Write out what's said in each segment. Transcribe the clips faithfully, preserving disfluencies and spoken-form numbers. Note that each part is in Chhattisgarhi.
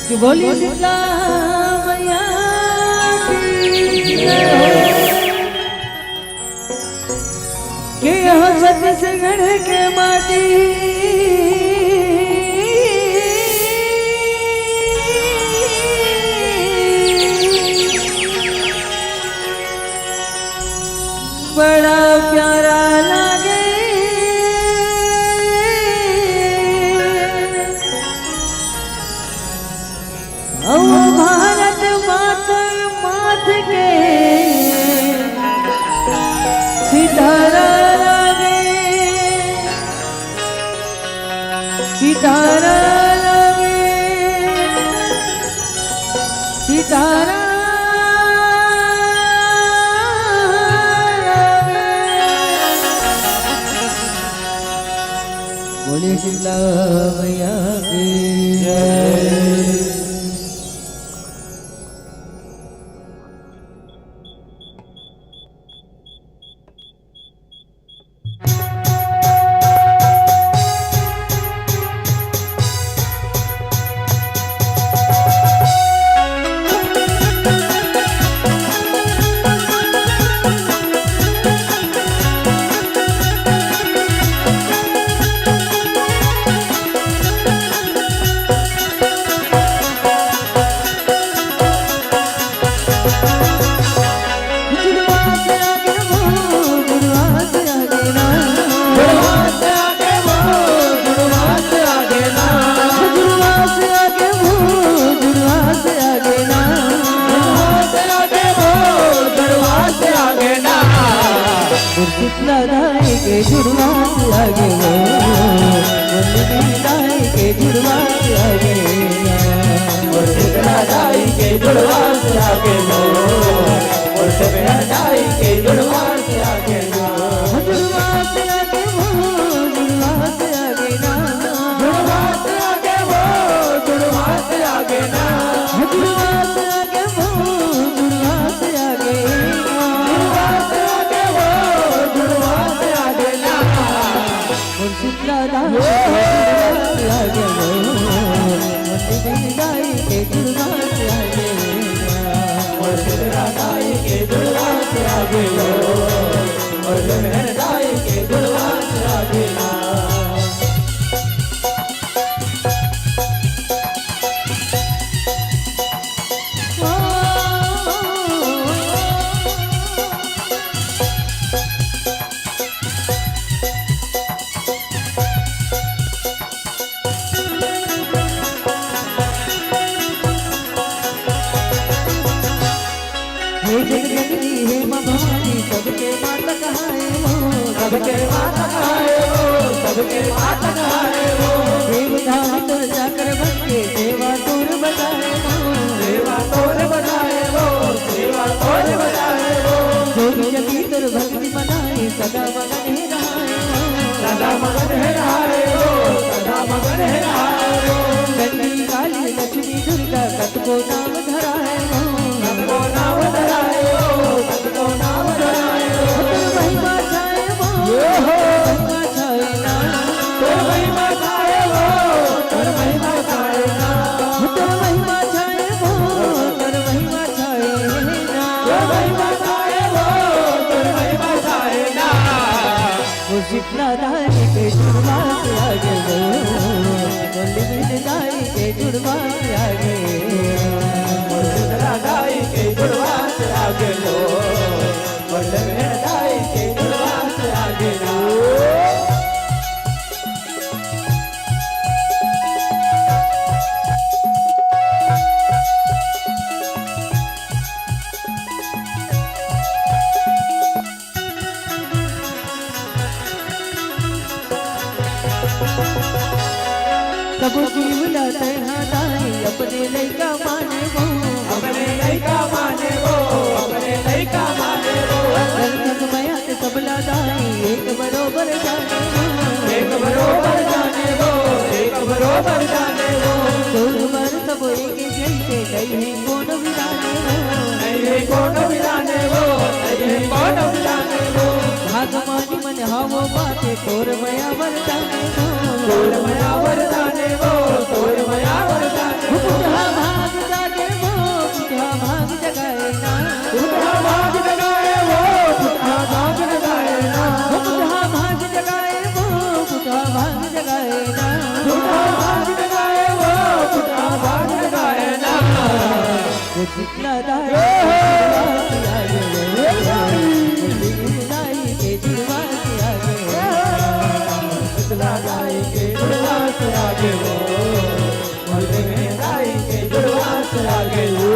कि बोली शीतला मैया की जय। कि यहाँ छत्तीसगढ़ के माटी बड़ा प्यारा लागे। अउ भारत माता माथ के सितारा लागे, सितारा लागे, सितारा लागे। बोलिए शीतला मैया की जय। के जुड़वा लागे हो, मोर दाई के जुड़वा लागे ना। मोर शीतला दाई के जुड़वा लागे हो, मोर सुबेहर दाई के जुड़वा लागे हो। जुड़वा लागे हो, जुड़वा लागे ना। जुड़वा लागे हो, जुड़वा लागे ना। जुड़वा लागे हो, जुड़वा लागे ना। जुड़वा लागे हो, जुड़वा लागे ना। मोर शीतला दाई के जुड़वा लागे हो, मोर शीतला दाई के जुड़वा लागे ना। मोर शीतला दाई के जुड़वा लागे हो, मोर सुबेहर दाई के जुड़वा लागे ना। हे जगजननी, हे माँ भवानी, सबके माता कहाए हो। सबके माता कहाए हो, सबके माता कहाए हो। देव धाम तोर चाकर बन के, सेवा तोर बजाए हो। सेवा तोर बजाए हो, सेवा तोर बजाए हो। जोगी जगी तोर भक्ति मनाए, सदा मगन हे रहाए हो। सदा मगन हे रहाए हो, सदा मगन हे रहाए हो। चंडी काली लक्ष्मी दुर्गा, कतको नाम धराए हो। कतको नाम धराए हो, कतको नाम धराए हो। तोर महिमा छाए हो, ये हो। महिमा छाए ना। तोर महिमा छाए हो, तोर महिमा छाए ना। तोर महिमा छाए हो, तोर महिमा छाए ना। तोर महिमा छाए हो, तोर महिमा छाए ना। मोर शीतला दाई के जुड़वा लागे हो, मोर लिमिट दाई के जुड़वा लागे। मोर शीतला दाई के जुड़वा लागे हो, मोर लिमिट दाई के जुड़वा लागे हो। सबो जीव ला तैं हा दाई, अपने लइका माने वो। अपने लइका माने वो, अपने लइका माने वो। धरती मया के सबला दाई, एक बरोबर जाने वो। एक बरोबर जाने वो, एक बरोबर जाने वो। तोर बर सबो एक जैसे, नहीं है कोनो बिराने वो। नहीं है कोनो बिराने वो, नहीं है कोनो बिराने वो। भाग मानी मन हावो बाटे, तोर मया वरदाने वो। तोर मया वरदाने वो, तोर मया वरदाने वो। बुढ़ा भाग जागे वो, बुढ़ा भाग जगाए ना। बुढ़ा भाग जगाए वो, बुढ़ा भाग जगाए ना। बुढ़ा भाग जगाए वो, बुढ़ा भाग जगाए ना। बुढ़ा भाग जगाए वो, बुढ़ा भाग जगाए ना। वो शीतला दाई के जुड़वा से आगे हो। वो शीतला दाई के जुड़वा से आगे हो। शीतला दाई के जुड़वा से आगे हो। मलकिनी दाई के जुड़वा से आगे हो।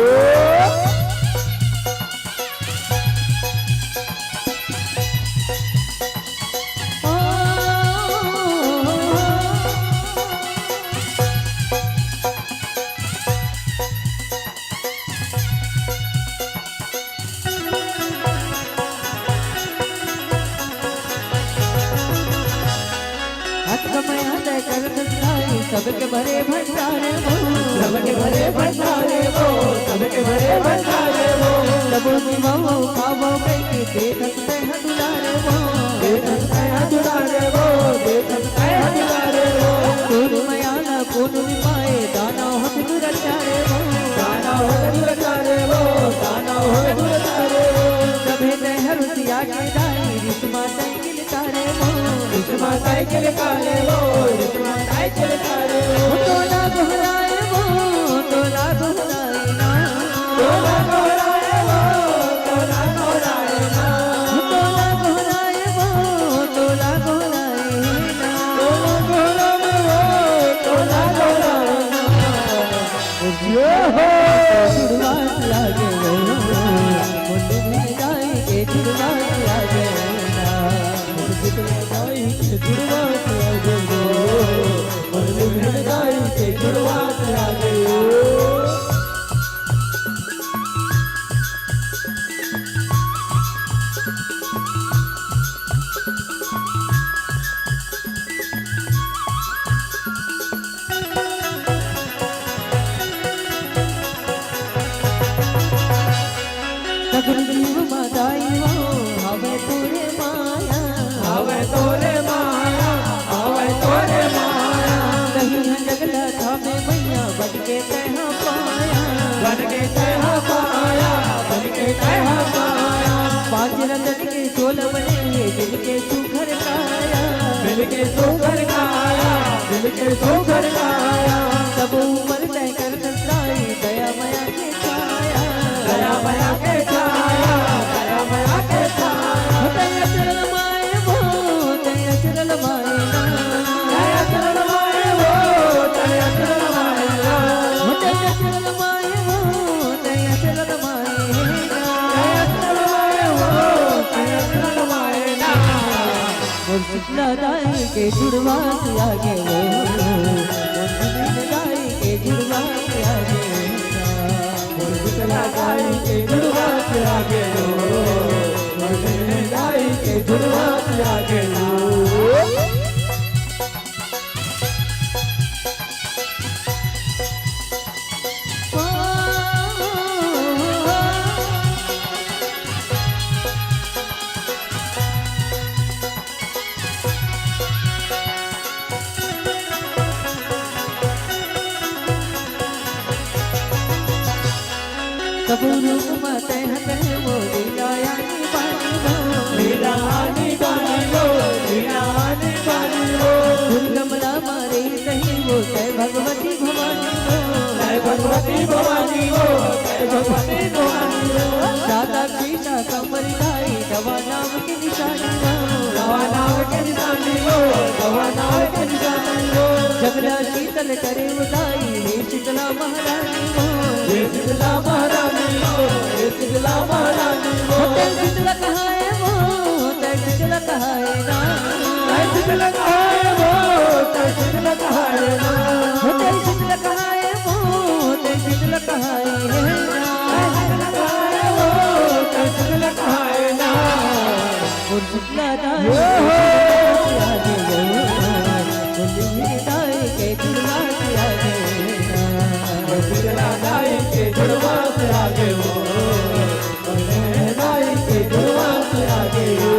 हाथ कमाया ले कर धंधाई, सबके भरे भंडारे वो। सबके भरे भंडारे वो, सबके भरे भंडारे वो। सबो जीवो खावो कई के, देखत तैं हा दुलारे वो। देखत तैं हा दुलारे वो, देखत तैं हा दुलारे वो। तोर मया ला कोनो नि पाए, दाना होत दुराचारे वो। दाना होत दुराचारे वो, दाना होत दुराचारे वो। सभे तैं हा रुसिया के दाई, रिसमा तैं किलकारे वो। रिसमा तैं किलकारे वो, रिसमा तैं किलकारे वो। तोला गोहराए वो, तोला गोहराए ना। तोला गोहराए वो, तोला गोहराए ना। तोला गोहराए वो, तोला गोहराए ना। तोला गोहराए वो, तोला गोहराए ना। ये हो। जुड़वा लागे वो, मुंडू में जाए के जुड़वा लागे ना। दाई के जुड़वा से आगे हो, मोर दुल्हन दाई के जुड़वा से आगे हो। सगुन जीव मा दाई हो, हवय तोरे माया। हवय तोरे माया, हवय तोरे माया। कहीं ह जगला थामे मैया, बन के तैहा पाया। बन के तैहा पाया, बन के तैहा पाया। पाँच रतन के चोला बने हे, मिल के सुघर काया। मिल के सुघर काया, मिल के सुघर काया। सब ऊपर तय कर दया मया के छाया। दया मया के छाया, दया मया के छाया। हो दया चरण माए वो, दया चरण माए ना। दया चरण माए वो, दया चरण माए ना। हो दया चरण माए वो, दया चरण माए ना। दया चरण माए वो, दया चरण माए ना। मोर शीतला दाई के जुड़वा से आगे वो, मोर दुल्हन दाई के जुड़वा से आगे वो। मोर शीतला दाई के जुड़वा से आगे वो, मोर दुल्हन दाई के जुड़वा से आगे वो। कभू रूप मा तैं हटे वो लीला आनी बानी वो। लीला आनी बानी वो, लीला आनी बानी वो। फूल गमला मा रही तहीं वो, तैं भगवती भवानी वो। तैं भगवती भवानी वो, तैं भगवती भवानी वो। राधा कृष्ण कंवरी दाई, दवा नाम के निशानी वो। दवा नाम के निशानी वो, दवा नाम के निशानी वो। जगला शीतल करे उदाई, हे शीतला महारानी वो। हे शीतला महारानी वो, हे शीतला महारानी वो। हो तैं शीतला कहाए वो, तैं शीतला कहाए ना। तैं शीतला कहाए वो, तैं शीतला कहाए ना। हो तैं शीतला कहाए वो, तैं शीतला कहाए ना। तैं शीतला कहाए वो, तैं शीतला कहाए ना। मोर शीतला दाई के जुड़वा से आगे वो, मोर दुल्हन दाई के जुड़वा से आगे ना। मोर शीतला दाई के जुड़वा से आगे वो, मोर दुल्हन दाई के जुड़वा से आगे वो।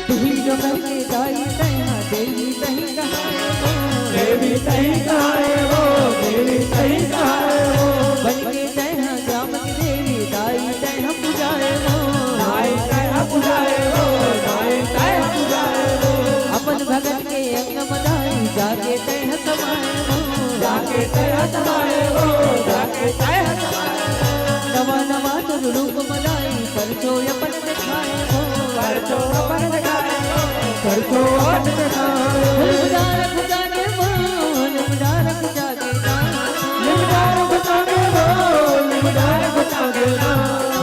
तुही जो करके दाई तैं हा देवी तहीं कहाए वो। देवी तहीं कहाए वो, देवी तहीं कहाए वो। बन के तैं हा श्याम की देवी, दाई तैं हा पुजाए वो। दाई तैं हा पुजाए वो, दाई तैं हा पुजाए वो। अपन भगत के अंग म दाई, जाके तैं हा समाए वो। जाके तैं हा समाए वो, जाके तैं हा समाए वो। नवा नवा तोर रूप म दाई, परचो अपन दिखाए वो। परचो अपन दिखाए वो, परचो अपन दिखाए वो। लिमडा रख जागे वो, लिमडा रख जागे ना। लिमडा रख जागे वो, लिमडा रख जागे ना।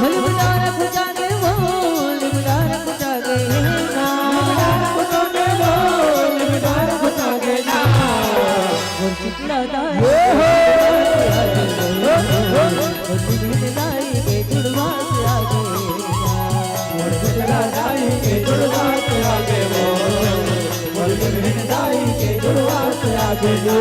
लिमडा रख जागे वो, लिमडा रख जागे ना। लिमडा रख जागे वो, लिमडा रख जागे ना। मोर शीतला दाई, ये हो। मोर दुल्हन दाई के जुड़वा से आगे। मोर शीतला दाई के जुड़वा से आगे वो, मोर दुल्हन दाई के जुड़वा से आगे वो।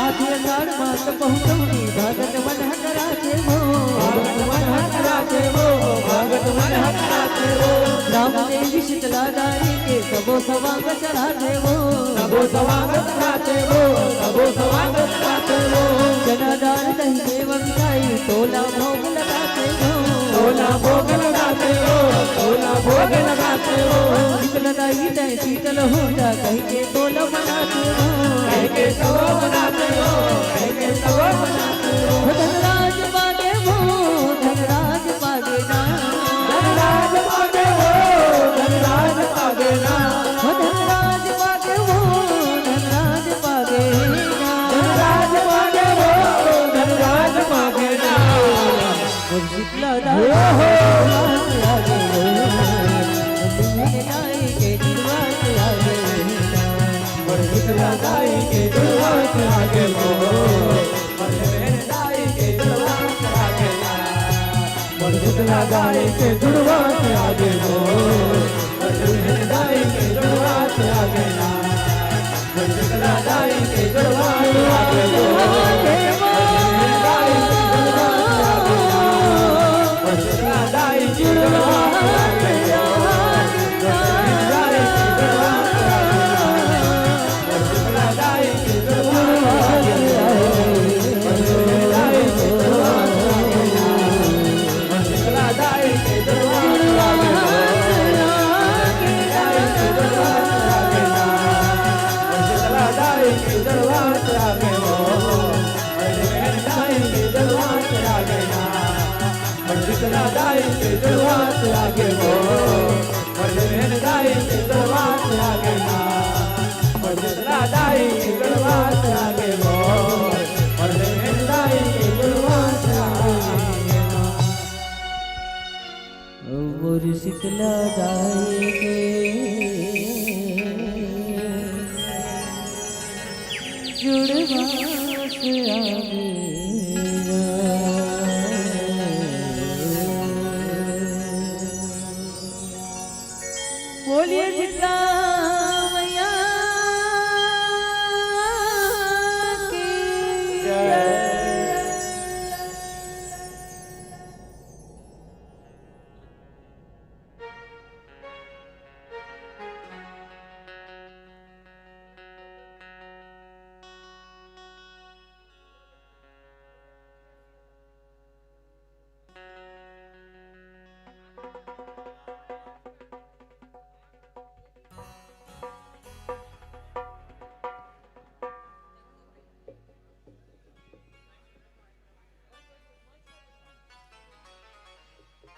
आधी अखाड़ मात पहुँचौनी, भगत मन हकरा देवो। भगत मन हकरा देवो, भगत मन हकरा देवो। राम देवी शीतला दाई के सबो सवांग चढ़ाथे वो। सबो सवांग चढ़ाथे वो, सबो सवांग चढ़ाथे वो। चना दाल दही मेवा मिठाई तोला भोग लगाथे वो। तोला भोग लगाथे वो, तोला भोग लगाथे वो। शीतला दाई तैं शीतल हो जा कहि के तोला मनाथे वो। कहि के तोला मनाथे वो, कहि के तोला मनाथे वो। हो धनराज पागे वो, धनराज पागे ना। धनराज पागे वो, धनराज पागे ना। हो धनराज पागे वो, धनराज पागे ना। धनराज पागे वो, धनराज पागे ना। मोर शीतला दाई हो, हो। के दुर्वास आगे वो। मोर शीतला दाई के दुर्वास आगे वो। मोर शीतला दाई के जुड़वा से आगे वो। मोर शीतला दाई के जुड़वा से आगे ना। मोर शीतला दाई के जुड़वा से आगे वो। मोर शीतला दाई के जुड़वा से आगे ना। मोर शीतला दाई के जुड़वा से आगे वो। मोर शीतला दाई के जुड़वा से आगे ना। शीतला दाई के दरबार से आगे वो, बड़े बहन दाई के दरबार से आगे ना। शीतला दाई के दरबार से आगे वो, बड़े बहन दाई के दरबार से आगे ना। मोर शीतला दाई के जुड़वा से आगे ना। बोलिए शीतला मैया की जय।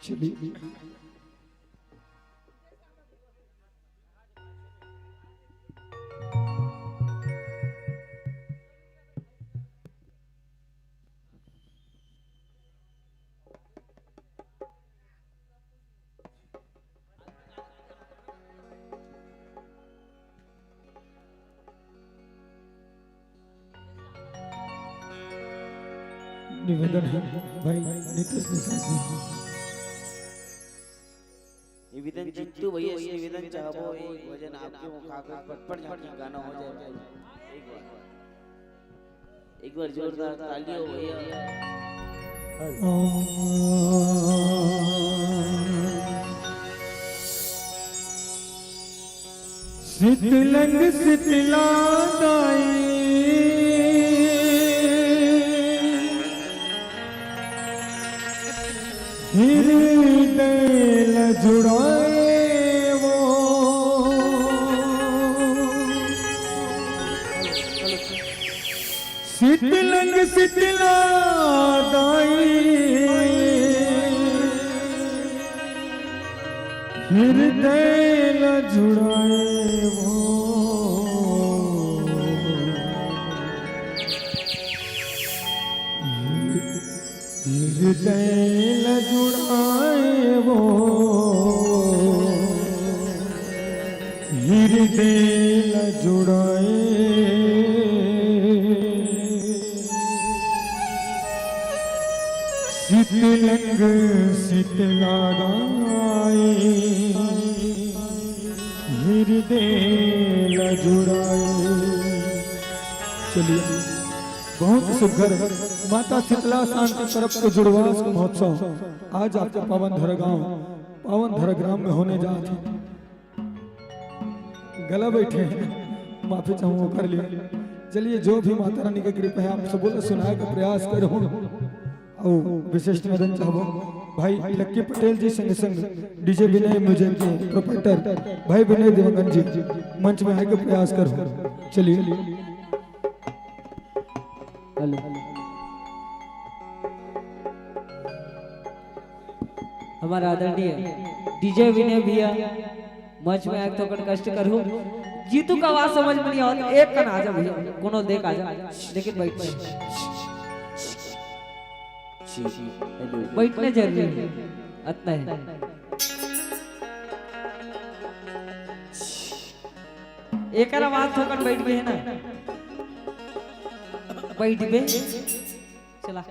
चलिए। निवेदन है भाई नितेश निषाद जी। निवेदन चिंटू भैया से निवेदन चाहबो, एक भजन आपके मुखाग्र पटपट झांकी गाना हो जाए। एक बार, एक बार जोरदार ताली हो भैया। शीतलंग शीतला दाई, हृदय ल जुड़ाए वो। शीतलंग शीतला दाई, हृदय ल जुड़ाए वो। हृदय ल जुड़ाए वो, हृदय ल जुड़ाए। शीतलंग शीतला दाई, हृदय ल जुड़ाए। चलिए, बहुत सुघर माता शीतला शांति पर्व के जुड़वास के महोत्सव आज आपके पावन धरा गांव पावन धरा ग्राम में होने जात हे। गला बैठे हे, माफी चाहूँ ओकर लिए। चलिए, जो भी माता रानी के कृपा हे, आप सबो ला सुनाए के प्रयास करहूँ। अउ विशिष्ट मदन चाहबो भाई लक्की पटेल जी, संग संग डीजे विनय म्यूजिक के प्रोपराइटर भाई विनय देवांगन जी मंच में आए के प्रयास करहूँ। चलिए। हेलो, हमर आदरणीय डीजे विनय भैया, मंच में आए के थोकन कष्ट करहू। जीतू के आवाज समझ में नहीं आवत, एक कन आ जा भैया, कोनो देख आ जा, लेकिन बैठ, बैठना जरूरी हे, अतना हे। एकर आवाज थोकन बैठ गे हे ना, बैठ बे, चला।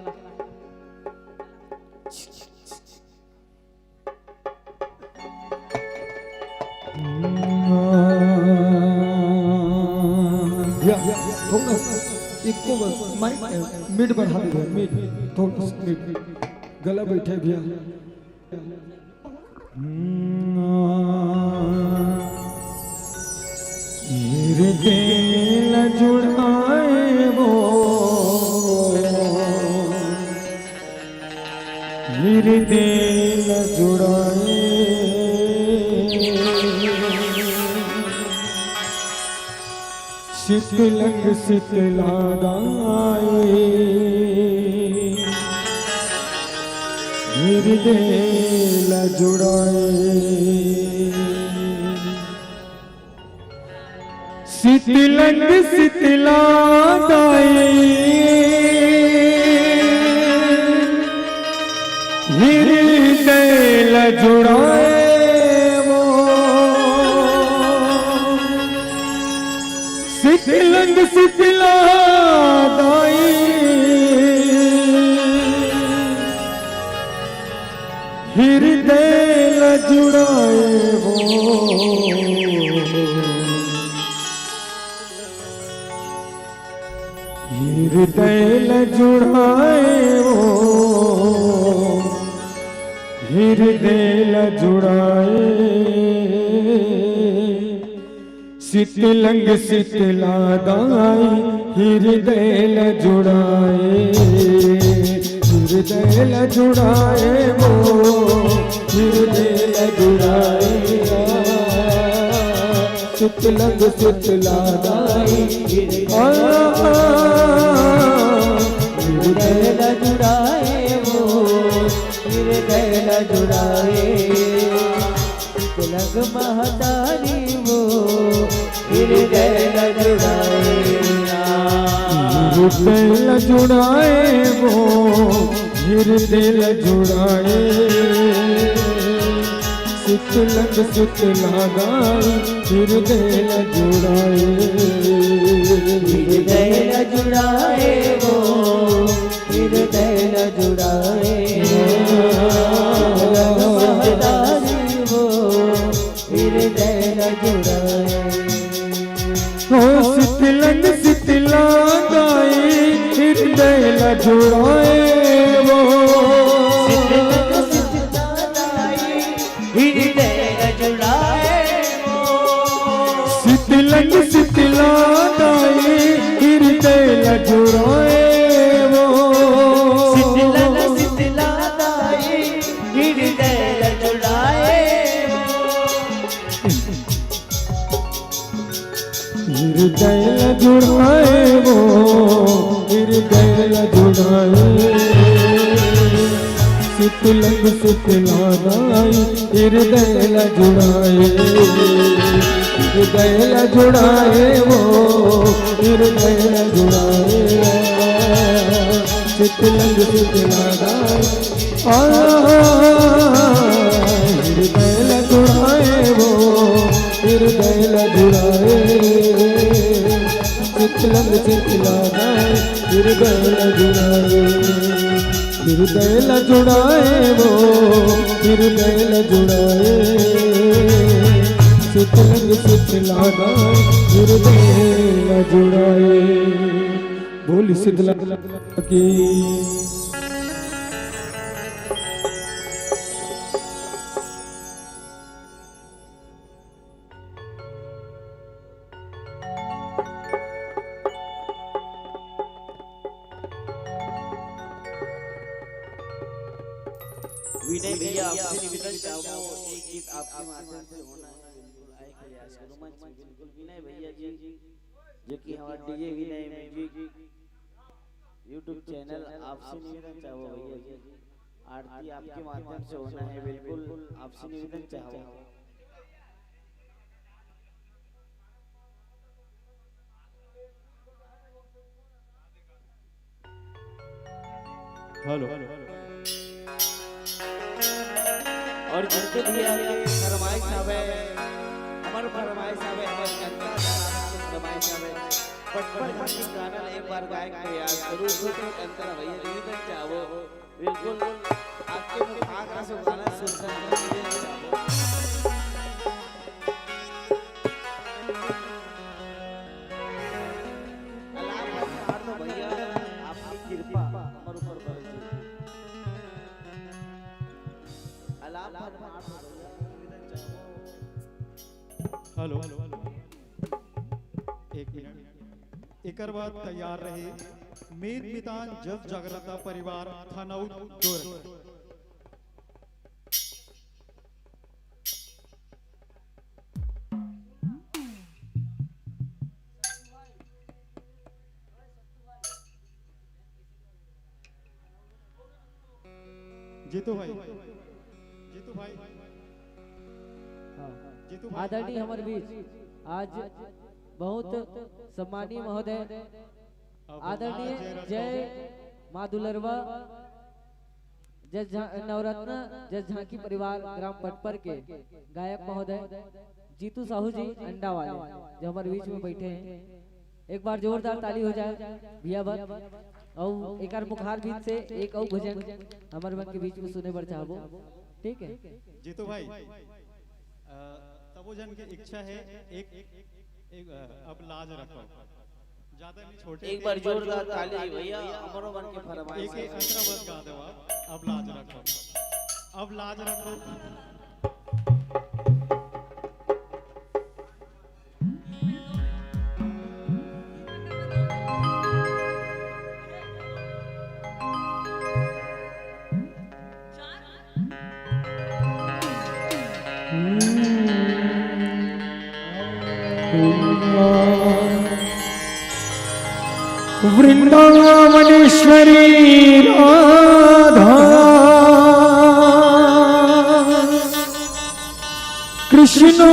या, थोड़ा सा, इको बस, माइक, मिड बढ़ा दे, मिड, थोड़ा सा मिड। गला बैठे भैया। हिरदे ला जुड़ाए वो, हिरदे ला जुड़ाए, सितलंग सितला दाई, हिरदे ला जुड़ाए। सितलंग सितला दाई, हिरदे ला जुड़ाए वो। सितलंग सितला दाई, हिरदे ला जुड़ाए वो। हिरदे ला जुड़ाए वो, हिरदे ला जुड़ाए। सितलंग सितला दाई, हिरदे ला जुड़ाए, हिरदे ला जुड़ाए वो, हिरदे ला जुड़ाए। सितलंग सितला दाई, हिरदे ला जुड़ाए वो, हिरदे ला जुड़ाए। सितलंग महतारी वो, हिरदे ला जुड़ाए। हिरदे ला जुड़ाए वो, हिरदे ला जुड़ाए। सितलंग सितला दाई, हिरदे ला जुड़ाए। हिरदे ला जुड़ाए वो, हिरदे ला जुड़ाए। महतारी वो, हिरदे ला जुड़ाए। ओ सितलंग सितला दाई, हिरदे ला जुड़ाए वो। सितलंग सितला दाई, हिरदे ला जुड़ाए वो। सितलंग सितला दाई, हिरदे ला जुड़ाए वो। सितलंग सितला दाई, हिरदे ला जुड़ाए वो। हिरदे ला जुड़ाए वो, हिरदे ला जुड़ाए। सितलंग सितला दाई, हिरदे ला जुड़ाए। हिरदे ला जुड़ाए वो, हिरदे ला जुड़ाए। सितलंग सितला दाई, आ, हिरदे ला जुड़ाए वो, हिरदे ला जुड़ाए। सितलंग सितला दाई, हिरदे ला जुड़ाए। हिरदे ला जुड़ाए वो, हिरदे ला जुड़ाए। सितलंग सितला दाई, हिरदे ला जुड़ाए। बोल सितलंग की। विनय भैया, आपसे निवेदन चाहूंगा, एक गीत आपके माध्यम से होना है, बिल्कुल आए प्रयास करो मंच में, बिल्कुल विनय भैया जी, जो कि हमारे डीजे विनय म्यूजिक YouTube चैनल, आपसे निवेदन चाहूंगा भैया जी, आरती आपके माध्यम से होना है, बिल्कुल आपसे निवेदन चाहूंगा। हेलो। और जितने भी आपके फरमाइश आवे, हमार फरमाइश आवे, हमार जनता के फरमाइश आवे, पटपट हम गाना एक बार गायक प्रयास जरूर हो, तो अंतर भैया जी तक जाओ। बिल्कुल, आपके मुखाग्र से गाना सुनना है। अलाप भर मार दो भैया, आपकी कृपा हमर ऊपर बरसे। अलाप भर मार दो भैया। हेलो, एक मिनट, एकर बाद तैयार रही मीत मितान जस जागरता परिवार थनौद दुर्ग। जीतू भाई, जीतू भाई, हाँ। जीतू भाई। आदरणीय हमर बीच आज बहुत सम्मानीय महोदय, आदरणीय जय माँ दुलरवा, जस झा-, नवरत्न जस झांकी परिवार ग्राम पटपर के गायक महोदय जीतू साहू जी अंडा वाले, जो हमर बीच में बैठे हैं, एक बार जोरदार ताली हो जाए भैया बर। अउ एकर मुखार बीच से एक अउ भजन हमर मन के बीच में सुने बर चाहबो, ठीक है? जीतू भाई, अ, तबो जन के इच्छा है, एक, एक, अ, अब लाज रखो। ज्यादा नहीं, छोटे एक बार जोरदार ताली भैया, हमरो मन के फरमाइश एक, है। एक अंतरा बस गा दो आप, अब लाज रखो, अब लाज रखो। वृंदावनेश्वरी राधा कृष्णो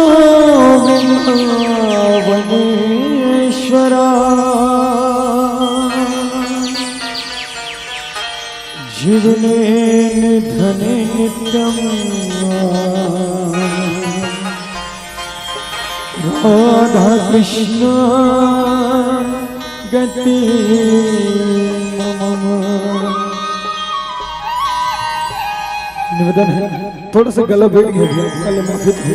वृंदावनेश्वरा। जीवने निधन नित्यम राधा कृष्ण गति मम। निवेदन है, थोड़ा सा गला बैठ गया भैया, कल माफी दे।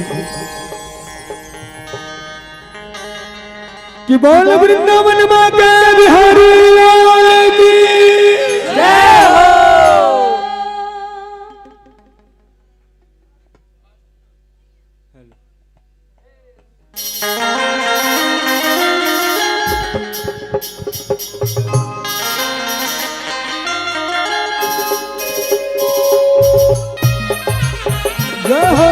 कि बोल वृंदावन माँ के बिहारी लाल की जय हो। जय हो।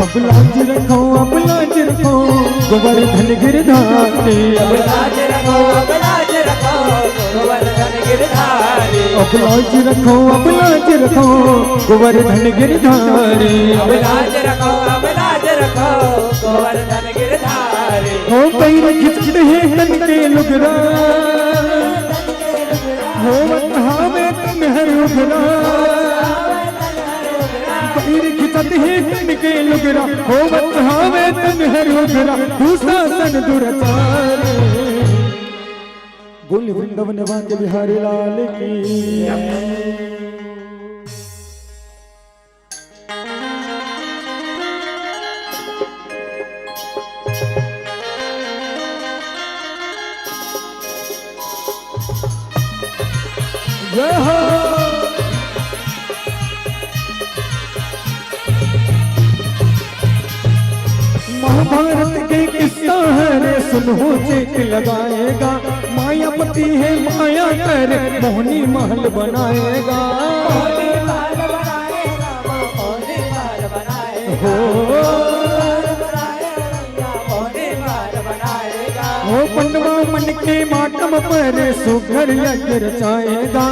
अब लाज रखो, अब लाज रखो, गोवर्धन गिरधारी। अब लाज रखो, अब लाज रखो, गोवर्धन गिरधारी। अब लाज रखो, अब लाज रखो, गोवर्धन गिरधारी। अब लाज रखो, अब लाज रखो, गोवर्धन गिरधारी। हो पैर खिंचत हे तन के लुगरा, हो वत हवे तन हर उघरा। पैर खिंचत हे तन के लुगरा, हो वत हवे तन हर उघरा, दुशासन दुराचार। बोल वृंदावन वाके बिहारी लाल की। जय हो। महाभारत के किस्सा हरे, सुनहु चेत लगाएगा। मायापति हे माया करे, मोहनी महल बनाएगा। मोहनी महल बनाएगा, मोहनी महल बनाएगा। हो। मोहनी महल बनाएगा। हो मनवा मन के मातम पर सुघर यज्ञ रचाएगा।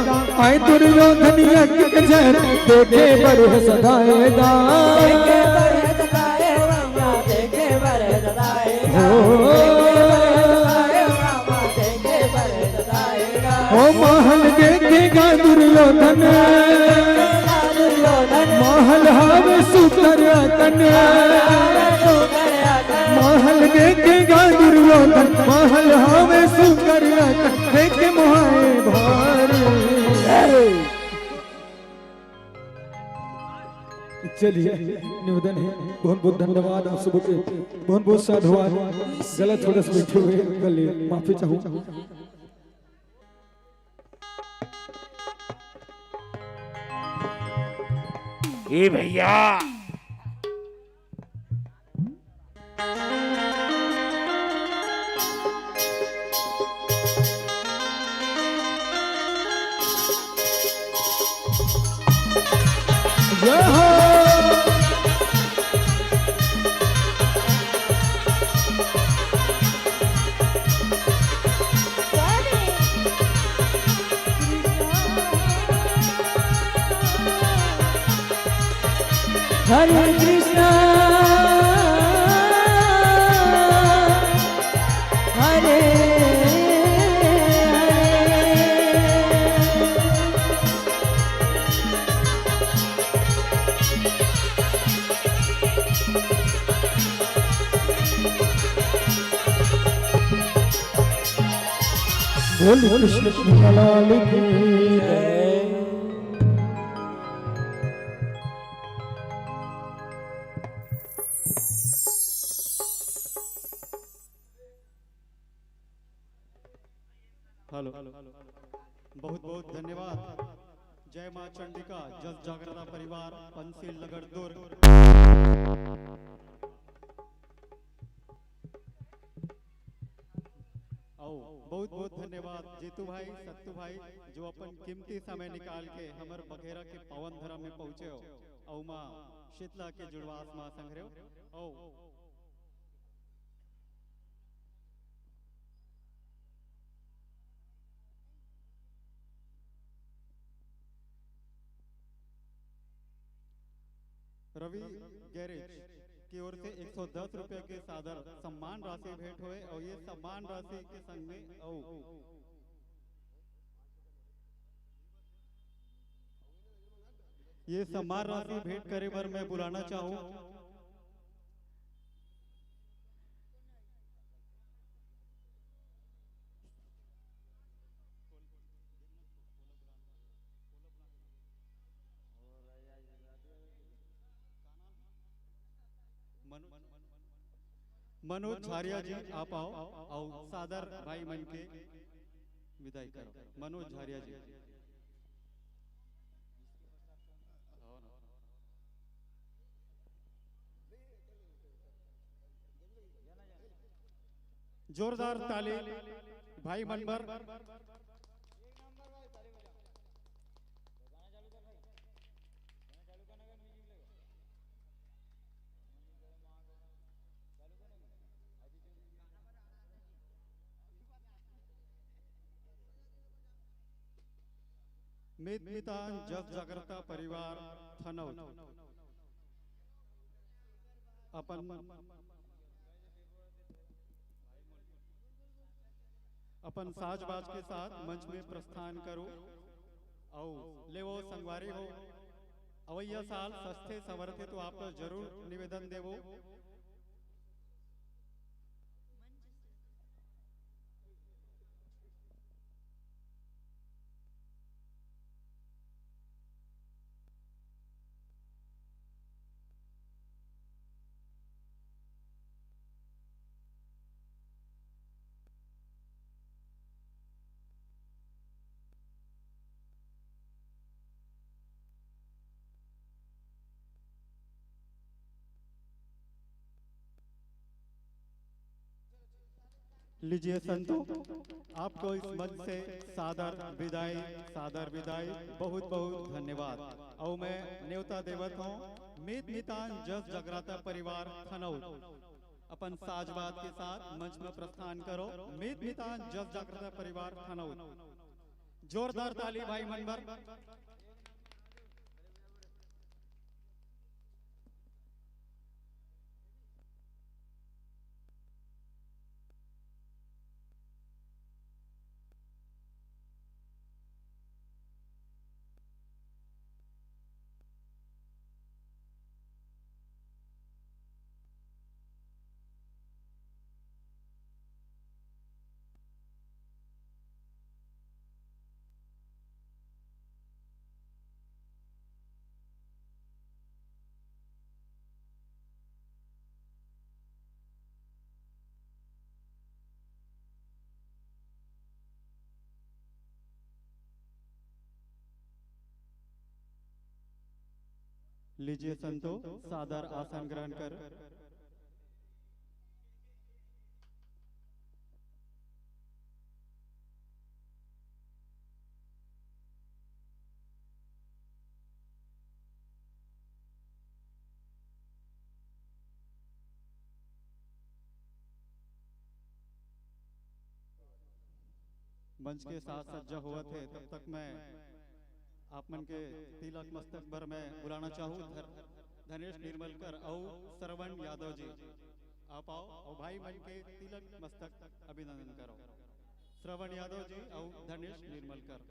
आय दुर्योधन यज्ञ के झर, देखे बर सदाएगा। देखे बर सदाएगा, देखे बर सदाएगा। हो। देखे बर सदाएगा, देखे बर सदाएगा। हो महल देखेगा दुर्योधन, दुर्योधन। महल हावे सुघर अतन। महल देखेगा दुर्योधन, महल हावे सुघर अतन, देखे मोहाए भारी। चलिए, निवेदन है, बहुत बहुत धन्यवाद आप सबों के, बहुत बहुत साधुवाद। गलत थोड़ा सा बैठे हुए, गले माफी चाहूँ। ए भैया, जय हो। हरे कृष्णा, हरे हरे। बोल कृष्ण कन्हैया लाल की जय। हेलो, बहुत बहुत धन्यवाद। जय माँ चंडिका, जस जागरता परिवार, पंचशील नगर दुर्ग। अउ बहुत बहुत धन्यवाद जीतू भाई, सत्तू भाई, जो अपन कीमती समय निकाल के हमर बघेरा के पावन धरा में पहुँचे हो, अउ माँ शीतला के जुड़वास माँ संग रहो। अउ रवि गैरेज की ओर से एक सौ दस रुपये के सादर सम्मान राशि भेंट होए, अउ ये सम्मान राशि के संग में अउ ये सम्मान राशि भेंट करे बर मैं बुलाना चाहूँ मनो-, मनोज झारिया जी, आप आओ, अउ सादर भाई मन के विदाई करो। मनोज झारिया जी। जोरदार ताली भाई मन बर। मीत मितान जस जागरता परिवार थनौत। अपन, अपन साज बाज के साथ मंच में प्रस्थान करो। अउ लेवो संगवारी हो, अवैया साल सस्ते समर्थे तो आप जरूर निवेदन देवो। लीजिए संतो, आपको इस मंच से सादर विदाई, सादर विदाई, बहुत बहुत धन्यवाद। अउ मैं न्योता देवत हूँ मीत मितान जस जगराता परिवार खनौत अपन साजबाज के साथ मंच में प्रस्थान करो। मीत मितान जस जगराता परिवार खनौत, जोरदार ताली भाई मन बर। लीजिए संतो, सादर आसन ग्रहण कर। मंच के साज सज्जा होवत हे, तब तक मैं आप मन के तिलक मस्तक बर मैं बुलाना चाहूँ धर-, धनेश निर्मलकर अउ श्रवण यादव जी। आप आओ अउ भाई मन के तिलक मस्तक अभिनंदन करो। श्रवण यादव जी अउ धनेश Nirmalkar.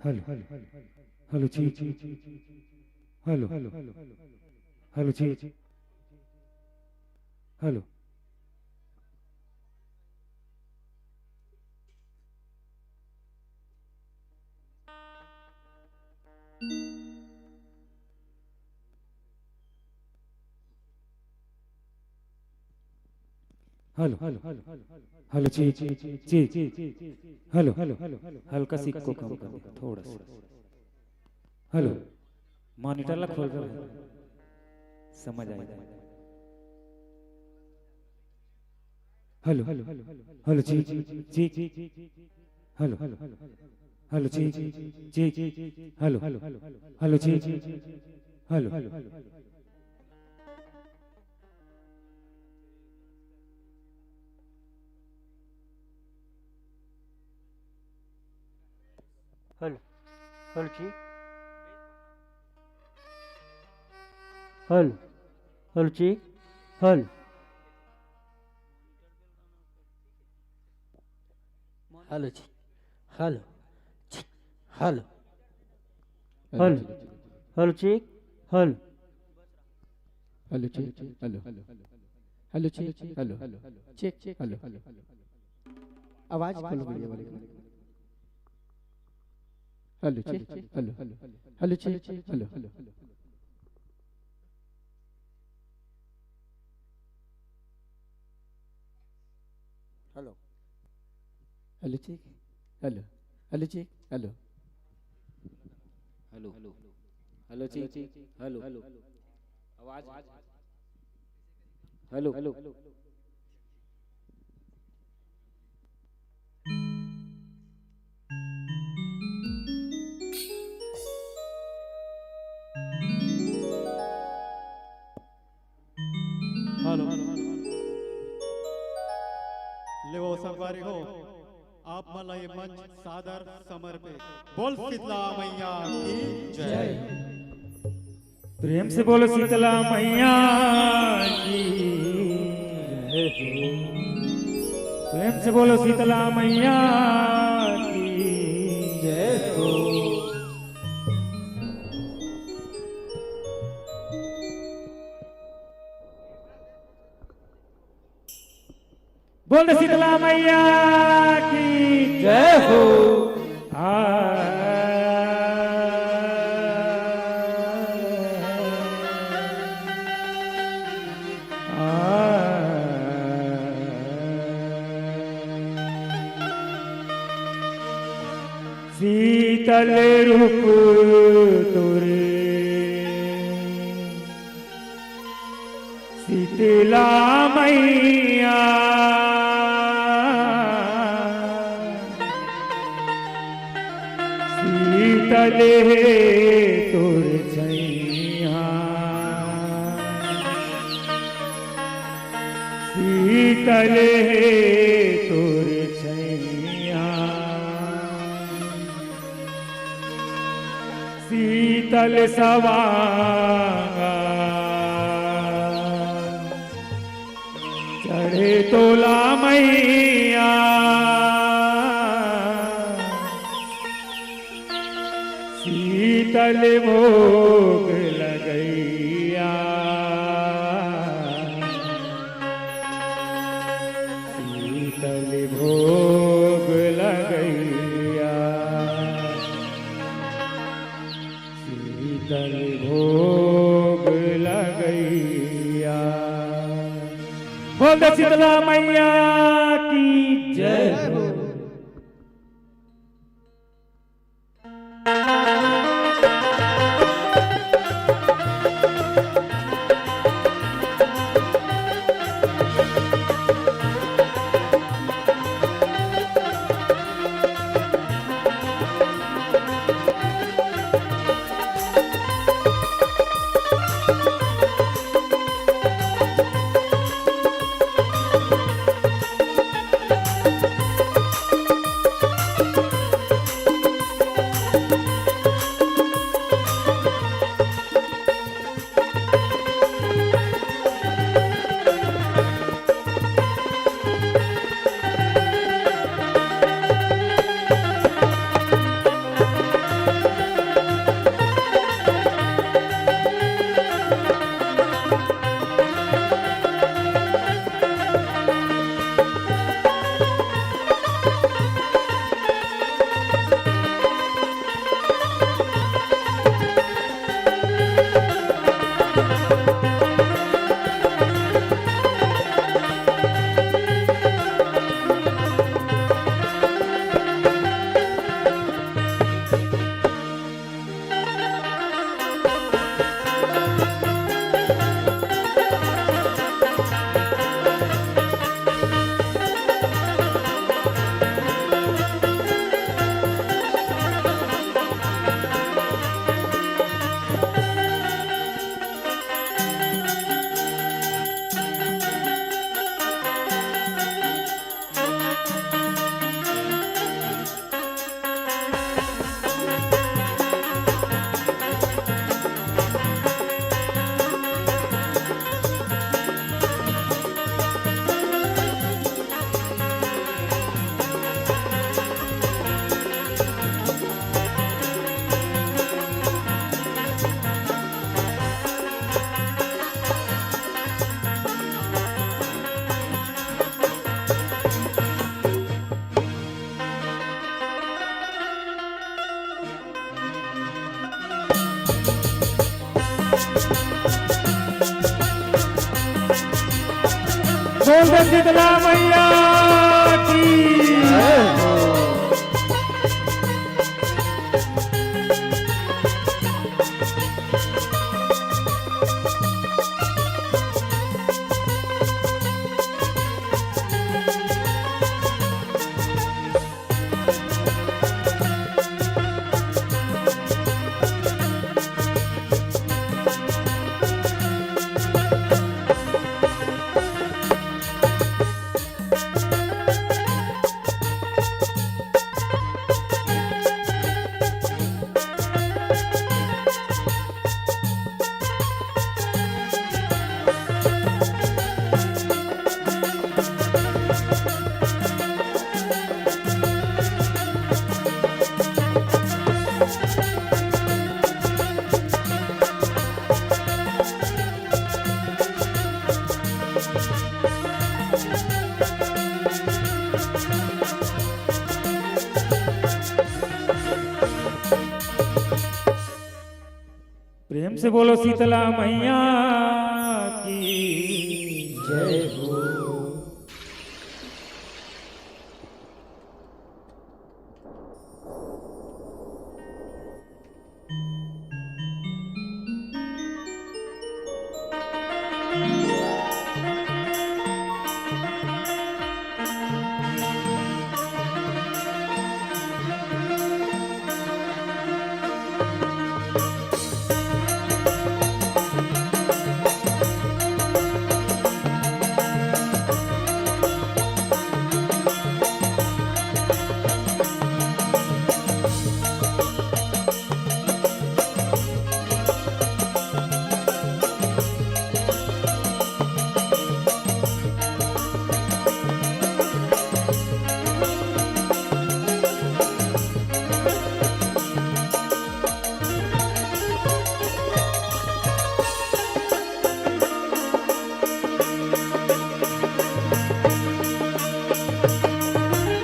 Hello, hello, check. Hello, hello, check. Hello. Hello, hello, check, check. Hello, hello, हल्का सा इको कम कर दे, थोड़ा सा। हेलो, मॉनिटर ला खोल दे, समझ आएगा। Hello, hello, check, check. Hello, hello, check, check. Hello, hello, check, check. Hello, hello, check, check. Hello. Hello, hello, check. Hello, hello, check. Hello. Hello, check. Hello, check. Hello. Hello, hello, check. Hello. Hello, check. Hello. Hello, check. Hello. Check, check. Hello. आवाज खोलो भैया वाले का। Hello, check. Hello. Hello, check. Hello. Hello. Hello, check. Hello. Hello, check. Hello. Hello. Hello, check. Hello. आवाज। हेलो। हेलो। लेवो संगवारी हो, आप मन ला ये मंच सादर समर्पित। बोल शीतला मैया की जय। प्रेम से बोलो शीतला मैया की जय हो। प्रेम से बोलो शीतला मैया की जय हो। बोल दे शीतला मैया की जय हो। आ, आ, शीतल रूप तोरे शीतला मैया, शीतल हे तोर छैया, शीतल हे तोर छैया। शीतल सवांगा चढ़े तोला मैया, शीतल भोग लगैया, शीतल भोग लगैया, शीतल भोग लगैया। बोल दे शीतला मैया की जय हो। शीतला मैया की। प्रेम से बोलो शीतला मैया की जय हो।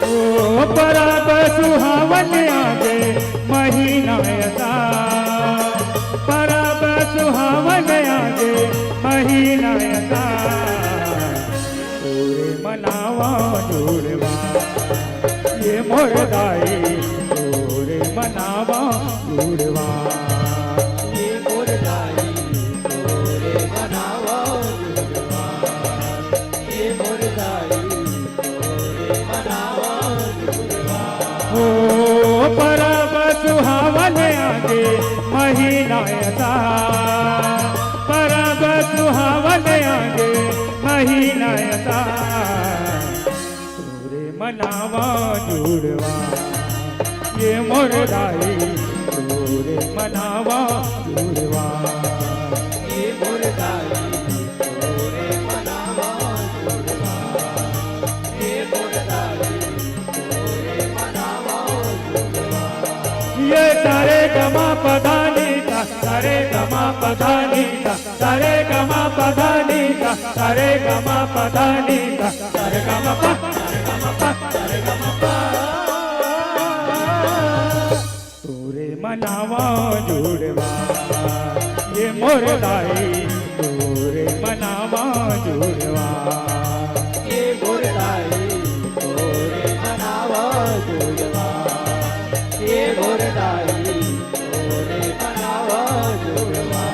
ओ परब सुहावन आगे महीना आसान, परब सुहावन आगे महीना आसान। तोरे मनावा जुड़वा, ये मोर दाई, तोरे मनावा जुड़वा। ये मोर दाई, तोरे मनावा जुड़वा। ये मोर दाई, तोरे मनावा जुड़वा। ओ परब सुहावन आगे महीना आसान, परब सुहावन आगे महीना आसान। तोरे मनावा जुड़वा, ये मोर दाई, तोरे मनावा जुड़वा। ये मोर दाई, तोरे मनावा जुड़वा। ये मोर दाई, तोरे मनावा जुड़वा। ये सारे गमा पधानी सा, सारे गमा पधानी सा, सारे गमा पधानी सा, सारे गमा पधानी सा, सारे गमा पा, सारे गमा पा, सारे गमा पा। तोरे मनावा जुड़वा, ये मोर दाई, तोरे मनावा जुड़वा। ये मोर दाई, तोरे मनावा जुड़वा। ये मोर दाई, तोरे मनावा जुड़वा।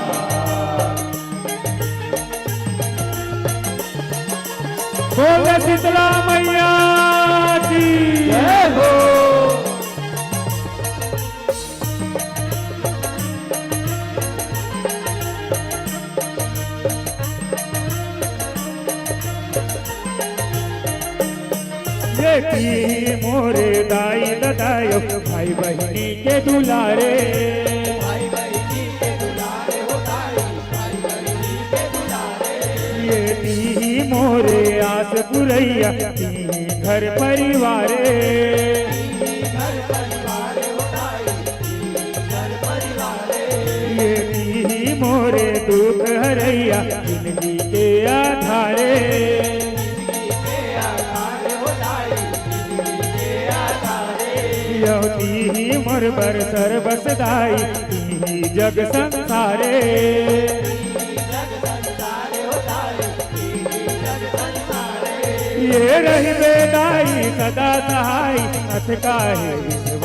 बोल शीतला मैया की जय हो। ये ती मोरे दाई ददायो, भाई बहिनी के दुलारे। भाई बहिनी के दुलारे हो दाई, भाई बहिनी के दुलारे। ये ती मोरे आस पुरैया, ती घर परिवारे। ती घर परिवारे हो दाई, ती घर परिवारे। ये ती मोरे दुख हरैया, जिंदगी के आधारे। जिंदगी के आधारे हो दाई, जिंदगी के आधारे। यहो ती मोर बर सर्वस दाई, ती जग संसारे। ती जग संसारे हो दाई, ती जग संसारे। ये रहिबे दाई सदा सहाय, अतका हे विश्वास।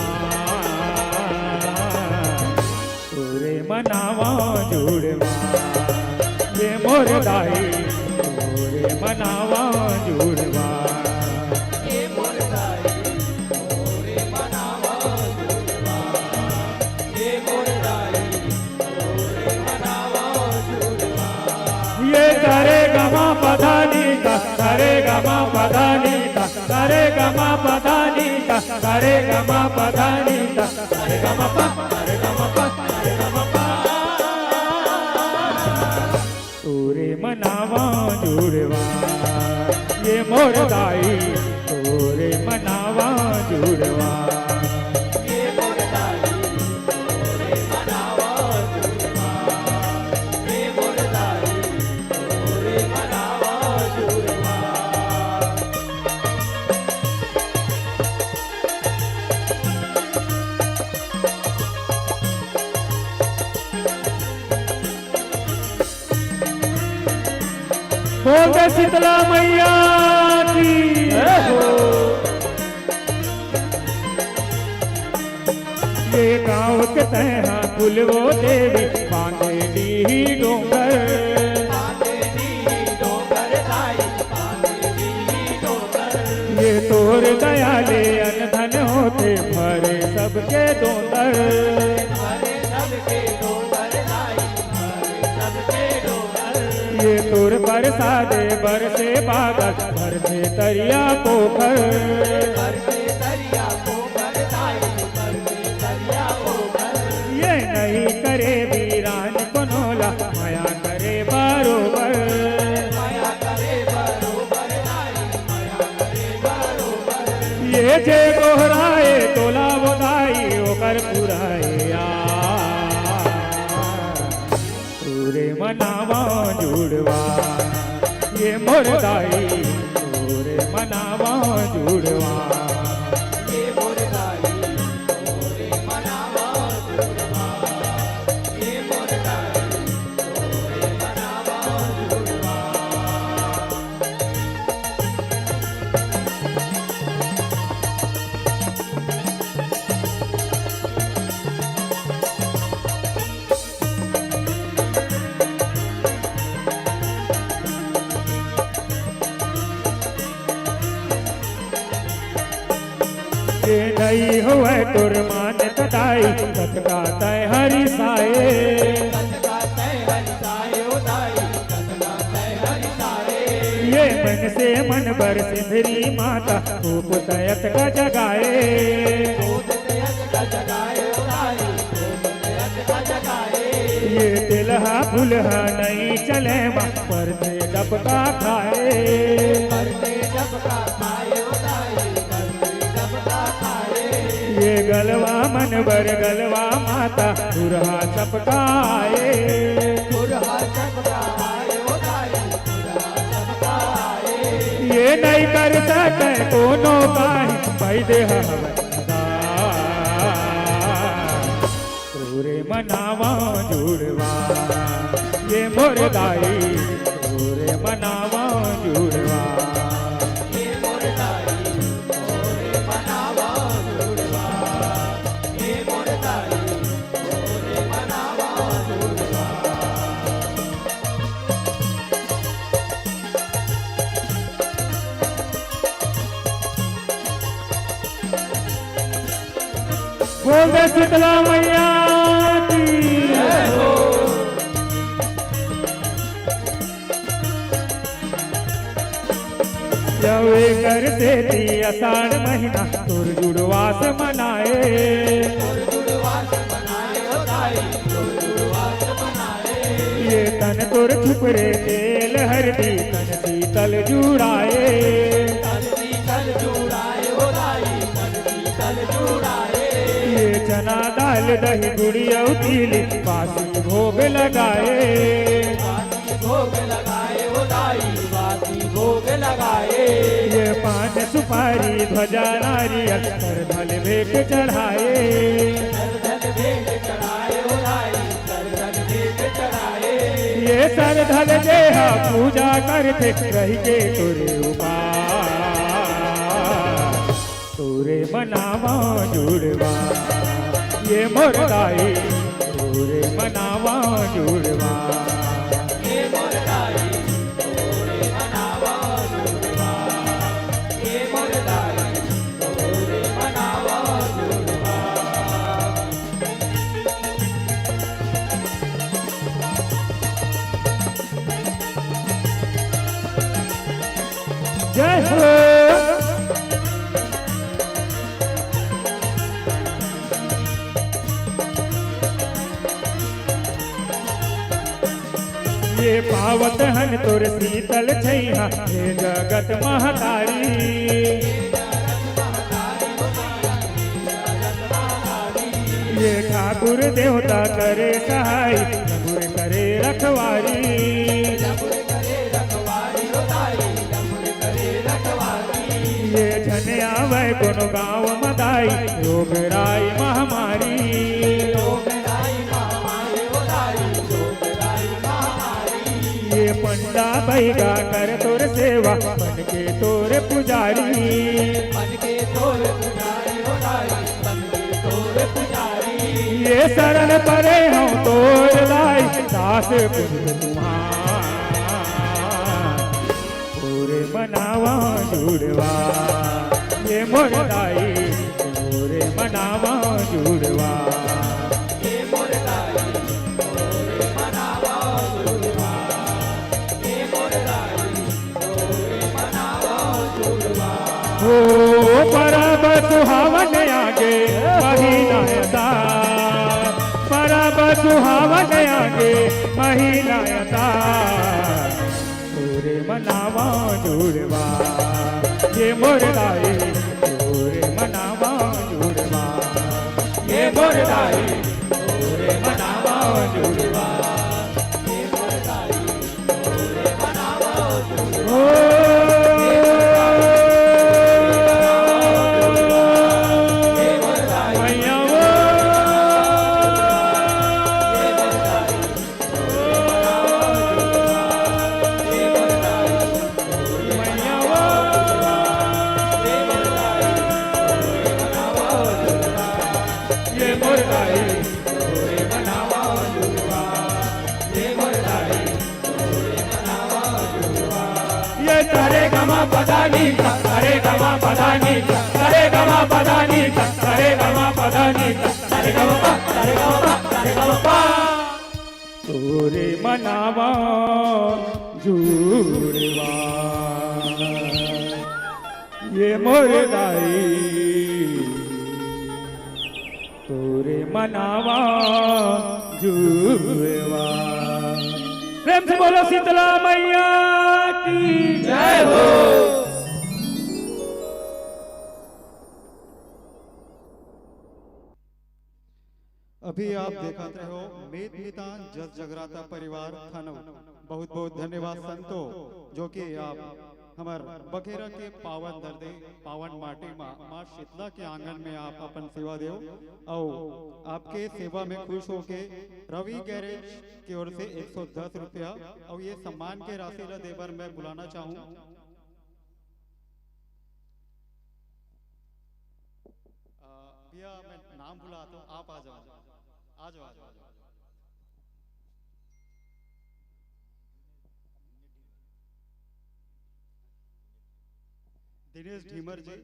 तोरे मनावा जुड़वा, ये मोर दाई, तोरे मनावा जुड़वा। ये सा रे गा मा पा धा नी सा, सा रे गा मा पा धा नी सा, सा रे गा मा पा धा नी सा, सा रे गा मा पा धा नी सा, सा रे गा मा पा, सा रे गा मा पा, सा रे गा मा पा। तोरे मनावा जुड़वा, ये मोर दाई, तोरे मनावा जुड़वा। बोल दे शीतला मैया की। जय हो। ये गाँव के तैहा कुलवो देवी, बांधे डीही डोंगर। ये तोर दया ले अन धन होथे, भरे सबके डोंगर। ये तोर बरसादे बरसे बादल, भरथे तरिया पोखर। ये नइ करे बीरान कोनो ला, मया करे बरोबर। ये जे गोहराए तोला वो दाई, ओकर पुराए आ। तोरे मनावा जुड़वा, ये मोर दाई, तोरे मनावा जुड़वा। ये नइ होवय तोर मान दाई, कतका तैं हरिसाए। ये मन से मन बर सिंधरी माता, धूप तयत का जगाए। ये तेलहा फुलहा नइ चले मा, परथे डबका खाए। ये गलवा मन बर गलवा माता, फुरहा चपकाए। ये नइ कर सके कोनो काहीं, पै दे हवय। तोरे मनावा जुड़वा, ये मोर दाई, तोरे मनावा जुड़वा। बोल दे शीतला मैया की। जवे कर सेती आषाढ़ महीना तोर जुड़वा से मनाए। ये तन तोर छुपरे तेल हरदी तन शीतल जुड़ाए। ये चना दाल दही गुड़ी अउ तिली बासी भोग लगाए। ये पान सुपारी ध्वजा नारियल कर धल भेंट चढ़ाए। ये सरधल देहा पूजा करथे रहिके तोरे उपास। मनावा जुड़वा, ये मोर दाई, तोरे मनावा जुड़वा। जय हो। ये पावत हन तोर शीतल छैया, हे जगत महतारी। ये ठाकुर देवता करे सहाय, लंगुर करे रखवारी। ये झन आवय कोनो गाँव म दाई, रोग राई महामारी। ये पंडा बैगा कर तोर सेवा, बन के तोर पुजारी। ये शरण परे हँव तोर दाई, दास पुत्र तुम्हार। तोरे मनावा जुड़वा, ये मोर दाई, तोरे मनावा जुड़वा। ओ परब सुहावन आगे महीना आषाढ़, परब सुहावन आगे महीना आषाढ़। तोरे मनावा जुड़वा, ये मोर दाई, तोरे मनावा जुड़वा, ये मोर दाई, तोरे मनावा जुड़वा। ये सरे गमा पदानी सा, सरे गमा पदानी सा, सरे गमा पदानी सा, सरे गमा पदानी सा, सरे गमा पा, सरे गमा पा, सरे गमा पा। तोरे मनावा जुड़वा, ये मोर दाई, तोरे मनावा जुड़वा। प्रेम से बोलो शीतला मैया की जय हो। अभी आप देखत रहे हो मीत मितान जस जगराता परिवार थानो। बहुत बहुत धन्यवाद संतो, जो कि आप हमर बखेरा के पावन दरदे, पावन माटी मा, माँ शीतला के आंगन में आप अपन सेवा देव। अउ आपके सेवा में खुश होके रवि गैरेज की ओर से एक सौ दस रुपया अउ ये सम्मान के राशि ला देबर मैं बुलाना चाहूँ। अ, भैया, मैं नाम भुला तो आप आ जाओ, आ जाओ, आ जाओ, आ जाओ। दिनेश ढीमर जी।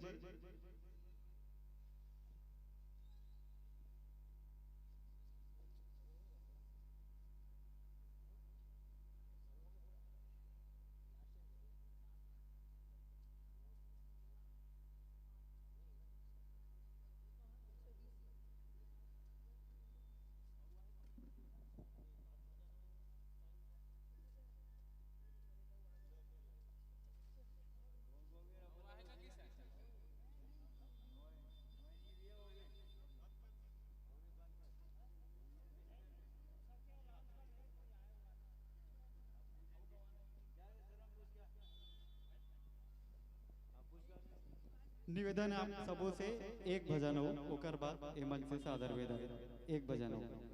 निवेदन आप सबो से एक भजन हो, ओकर बाद ए मंच से सादर वेदन एक भजन हो।